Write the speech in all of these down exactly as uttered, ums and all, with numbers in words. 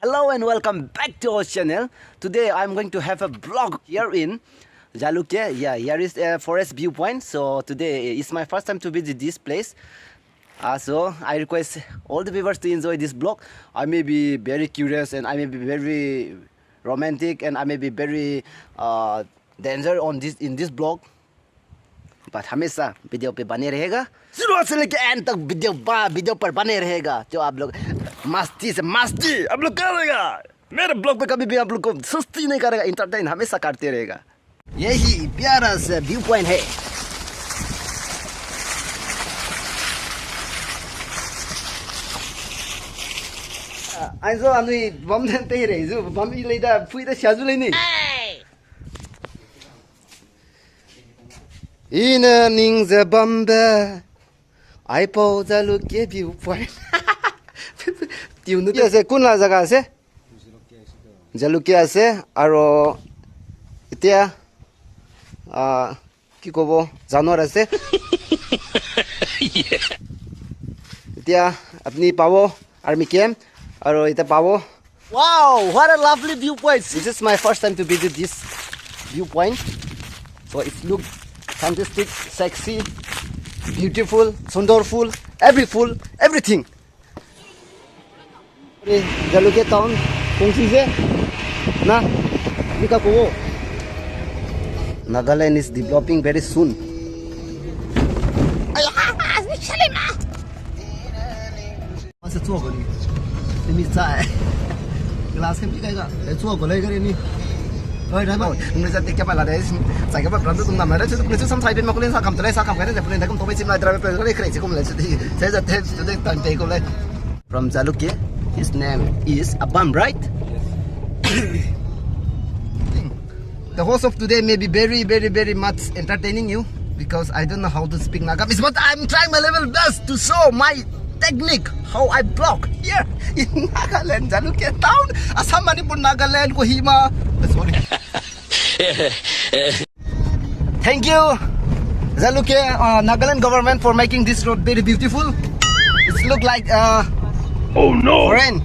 Hello and welcome back to our channel. Today I'm going to have a vlog here in Jalukie. Yeah, here is a forest viewpoint. So today is my first time to visit this place. Uh, so I request all the viewers to enjoy this vlog. I may be very curious and I may be very romantic and I may be very uh, danger on this in this vlog. But हमेशा video पे बने रहेगा, शुरू से लेके एंड तक video बा video पर बने रहेगा। जो आप लोग मस्ती से मस्ती आप लोग करेगा, मेरे ब्लॉग पे कभी भी आप लोग को सुस्ती नहीं करेगा, एंटरटेन हमेशा करते रहेगा। यही प्यारा सा व्यू पॉइंट है। Aizo anui bam den te re zu bam i le da pui da sha zu le ni. Ina ning ze bambe. Ai po Jalukie view point. Tiunu ase kun la jaga ase? Jalukie ase aro itia ah ki kobo janwar ase. Itia apni pabo army camp aro itia pabo. Wow, what a lovely viewpoint. This is my first time to visit this viewpoint. So it look fantastic, sexy, beautiful, sundorful, everyful, everything. Jalukie town kongsi se na nika kobo. Nagaland is developing very soon. Masa chuo ko ni. Ni mi zai. Glass kan pikai ga. Eh chuo ko lai gari ni. Oi driver. Ngi sa tikya pala dai. Sa ka ba brand tu na mara chu tu sam sai bin ma ko len sa kam tu lai sa kam ka ne de pun da kum to bai sim lai driver pe lai kre chi kum lai chu di. Sai sa te chu de tan te ko lai. From Jalukie, his name is Abam, right? The host of today may be very, very, very much entertaining you because I don't know how to speak Nagamese, but I'm trying my level best to show my technique, how I block here in Nagaland, Jalukie town, Assam, Manipur, Nagaland, Kohima. Sorry. Thank you, Jalukie, uh, Nagaland government for making this road very beautiful. It's look like uh, oh no, foreign.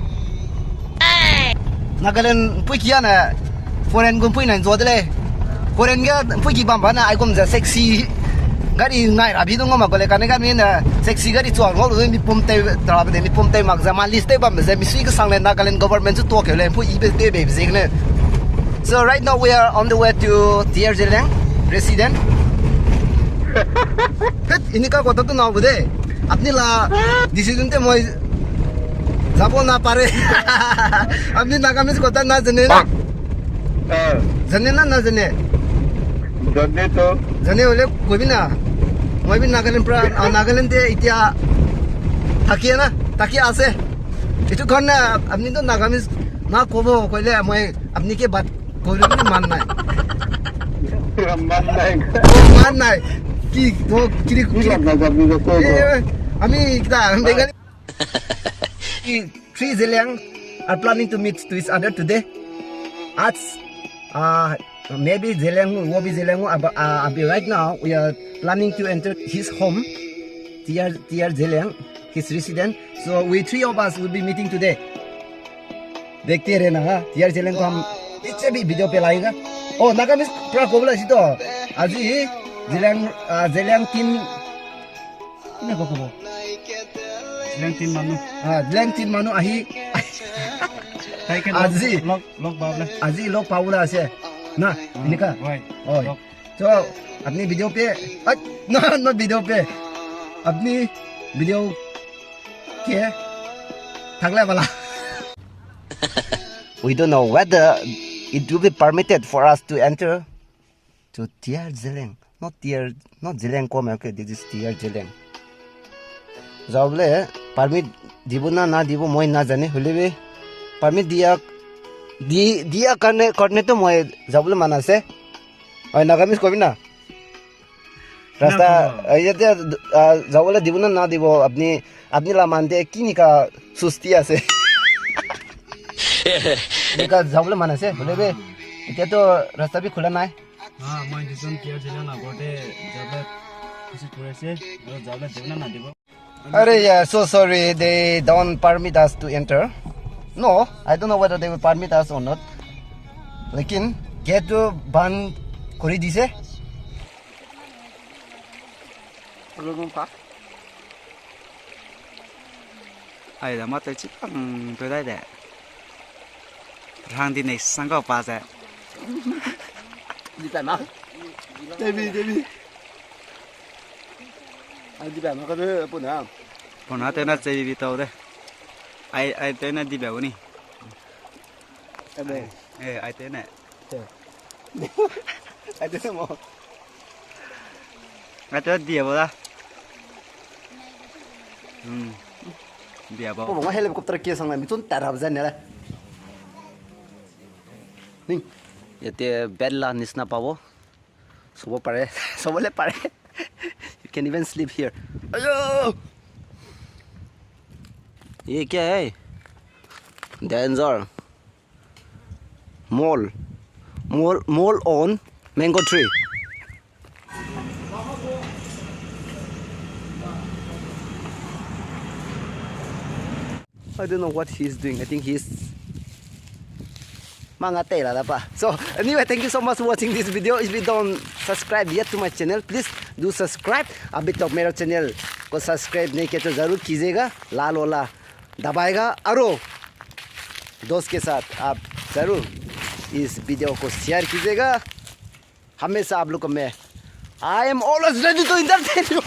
Nagaland pui kia na foreign gun pui na zo dele. Foreign ga pui ki bamba na ai gum za sexy. Gari ngai rabi dong ma gole kane ga min sexy gari chuang ngol mi pum te tra de mi pum te mak za ma list te bam za mi sui ka sang le Nagaland government chu to ke le pui i be te be zik ne. So right now we are on the way to T R Zeliang resident. Pet ini ka kota tu na bude. Apni la decision te moi jabo na pare. Apni Nagamese kota na jane na. Ah, jane na na jane. Jane to. Jane hole koibi na. Moi bi Nagaland pra, ah, Nagaland te itia thaki na, thaki ase. Itu karne apni to Nagamese na kobo koile moi apni ke bat Kori ni man nai. Man nai. Oh, man nai. Ki to kiri kiri. Ami kita Bengali. Three Zeliang are planning to meet to each other today. At uh, maybe Zeliang, wo bhi Zeliang, ab, uh, abhi right now we are planning to enter his home. T R, T R Zeliang, his resident. So we three of us will be meeting today. देखते रहना हाँ, T R Zeliang को हम पीछे भी वीडियो पे लाएगा। ओ नागामीज पूरा कोबला सी तो আজি Zeliang, Zeliang team, কি নাম ক'ব? Zeliang team মানুহ। Zeliang team মানুহ আহি আজি লগ, লগ পাবলৈ। আজি লগ পাবলৈ আছে না? এনেকা? হয়। তো আপুনি ভিডিঅ' পে, না, না, ভিডিঅ' পে, আপুনি ভিডিঅ' কে থাকলে বালা। We don't know whether it will be permitted for us to enter to T R Zeliang. Not T R, not Zeliang Kom, okay, this is T R Zeliang. Jabole permit dibo na na dibo moi na jane, hoile bi permit dia, di, dia karne, karne to moi jabole mana ase. Oi, Nagamese kobi na? Rasta, ah, yate, ah, jabole dibo na na dibo, apni, apni la mante kinika susti ase. Enika jabole man ase, hoile bi, etia to rasta bi khula nai. Ah, moi dujon T R Zeliang agor te jabole kosis kuri ase, aru jabole dibo na na dibo. Are, yeah, so sorry, they don't permit us to enter. No, I don't know whether they will permit us or not. Lekin gate tu ban kuri dise. Ai da mate chikang to dai de. Rang di nei sangka pa se. Di pa ma. Devi, Devi. Ai di pa ma ka de puna. Puna te na che bi to de. Ai ai te na di ba ni. Ade. Eh, ai te na. Te. Ai te mo. Ai te di ba da. Hmm. Dia ba. Ko mo helicopter ke sang na mi tun tarab jan ne la. Ning. Yate bed la nisna pabo. Sobo pare. Sobole pare. You can even sleep here. Ayo! Ye kya hai? Danger. Mole. Mole, mole on mango tree. I don't know what he's doing. I think he's manga tela la pa. So anyway, thank you so much for watching this video. If you don't subscribe yet to my channel, please do subscribe. Abhi tak mera channel ko subscribe nahi kiya to zarur kijiyega. Lal wala dabaega. Aro दोस्त के साथ आप जरूर इस वीडियो को शेयर कीजिएगा। हमेशा आप लोग को मैं I am always ready to entertain you.